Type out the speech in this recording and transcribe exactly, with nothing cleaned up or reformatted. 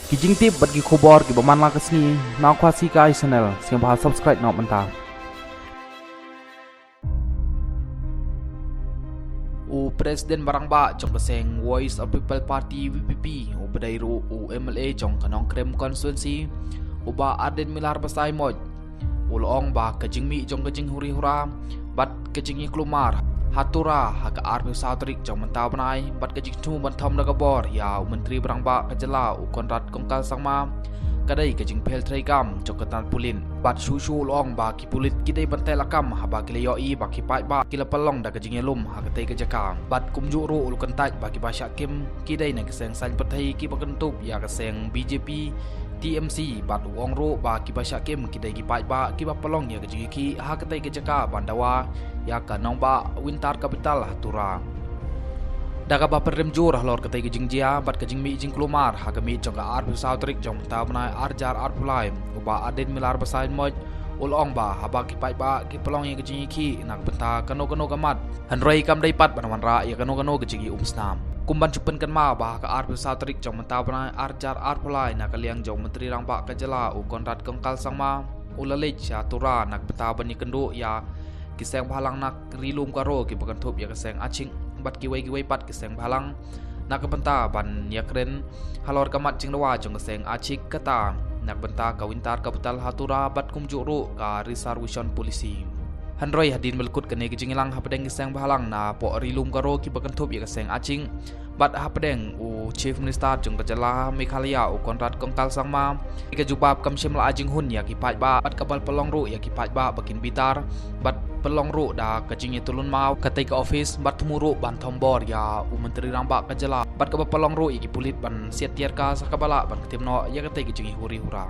Ki jingtip bad ki khubor kiba man la ka sngi na Khasi Kai Channel, sngewbha subscribe noh mynta. U President ba rangbah jong ka seng Voice of People Party, V P P, uba dei ruh u M L A jong ka Nongkrem Constituency, u Bah Ardent Miller Basaiawmoit, u la ong ba ka jingmih jong ka jinghuri hura bad ka jingïaklumar ha Tura ha ka arphew saw tarik jong mynta u bnai, bad ka jingthmu ban thom da ka bor ïa u Myntri ba rangbah ka jylla u Conrad Kongkal Sangma ka dei ka jingpher treikam jong ka tnat pulit. Bad shuh shuh u la ong ba ki pulit ki dei ban teh lakam haba ki la ïohi ba ki paidbah ki la pynlong da ka jingïalum ha katei ka jaka. Bad kumjuh ruh u la kyntait ba kiba shah kim ki dei na ki seng saiñ pyrthei kiba kynthup ïa ka seng B J P, T M C, bad u ong ruh ba kiba shah kim ki dei ki paidbah kiba pynlong ïa ka jingïakhih ha katei ka jaka ban dawa ïa ka nongbah Winter Capital ha Tura. Da kaba pynrem jur halor katei ka jingjia bad ka jingmih jingkulmar ha ka miet jong ka arphew saw tarik jong mynta u bnai ar hajar arphew lai, u Bah Ardent Miller Basaiawmoit u la ong ba haba ki paidbah ki pynlong ïa ka jingïakhih na ka bynta kano kano ka mat, hynrei kam dei pat ban wanrah ïa kano kano ka jingïaumsnam. Kum ban shu pynkynmaw ba ha ka arphew saw tarik jong mynta u bnai ar hajar arphew lai, na ka liang jong u Myntri Rangbah ka jylla u Conrad Kongkal Sangma u la leit sha Tura na ka bynta ban ïakynduh ïa ki seng bhalang na Ri Lum Garo kiba kynthup ïa ka seng Achik bad kiwei kiwei pat ki seng bhalang, na ka bynta ban ïakren halor ka mat jingdawa jong ka seng Achik, kata na ka bynta ka Winter Capital ha Tura bad kumjuh ruh ka Reservation Policy. Hynrei hadien ba la kut kane ka jingïalang hapdeng ki seng bhalang na poh Ri Lum Garo kiba kynthup ïa ka seng Achik bad hapdeng u Chief Minister jong ka jylla Meghalaya u Conrad Kongkal Sangma, ka jubab kam shym la ai jinghun ïa ki paidbah bad kaba la pynlong ruh ïa ki paidbah ba kin bitar bad pynlong ruh da ka jingïatylli maw katei ka office, bad thmu ruh ban thom bor ïa u Myntri Rangbah ka jylla bad kaba pynlong ruh ïa ki pulit ban siat tiar ka sa kaba lah ban ktip noh ïa katei ka jinghuri hura.